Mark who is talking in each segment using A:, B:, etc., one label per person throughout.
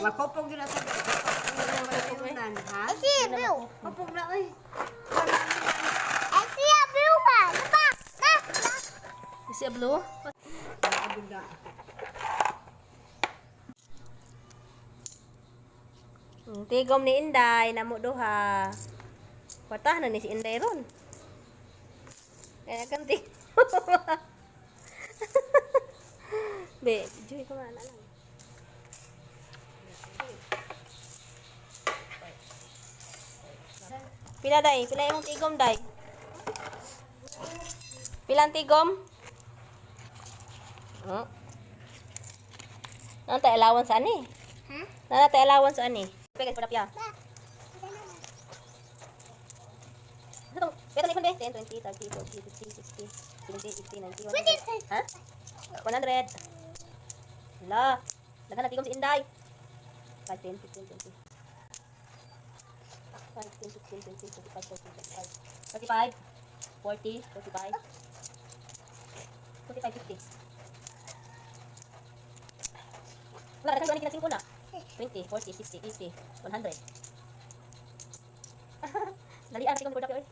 A: Makupog yun sa Ayunan, ha?
B: I see a blue.
A: Kupog na, oy.
B: I see a blue one. Look, look, look.
C: You see a blue?
A: Abig na.
C: Tigom ni Inday, namo duha. Kwartahan na ni si Inday ron. Kaya kang tigom. Be, joy ko man lang. Pila day? Pila imong tigom day? Pilang tigom? Oh. Nang tayo allowance ani?
B: Ha?
C: Nana tayo allowance ani? Pwede ko na. Ito, pwede na ikon be? 10, 20, 30, 40, 50, 60, 70, 80, 90, 100. Ha? 100. La. Daghan na tigom si Inday. 5, 10, 15, 20. 5, 10, 15, 20, 25, 30, 35, 35, 40, 45, 45, 50. Wala, daghan ko ani na. 20, 40, 60, 80, 100. Dali ah, tigom ko oy.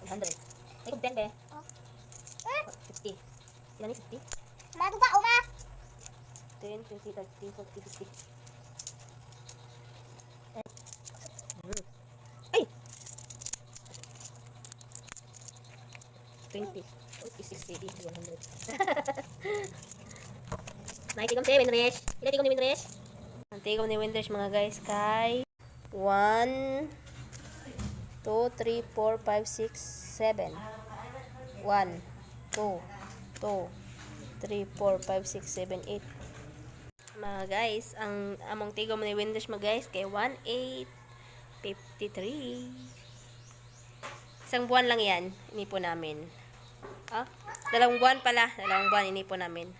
C: 100. Ay, kung 10 be. 50. Ilan ni 50?
B: Maduga, uma.
C: 10, 20, 30, 40, 50. Ay! 20, 40, 60, 80, 100. Nakitigom si Windresh. Ilan tigom ni Windresh? Ang tigom ni Windresh, mga guys, kay 1, 2, 3, 4, 5, 6, 7. 1, 2, 2, 3, 4, 5, 6, 7, 8. Mga guys, ang among tigom ni Windrush, mga guys, kay 1,853. Isang buwan lang yan, inipon namin. Ah, 2 buwan pala, 2 buwan inipon namin.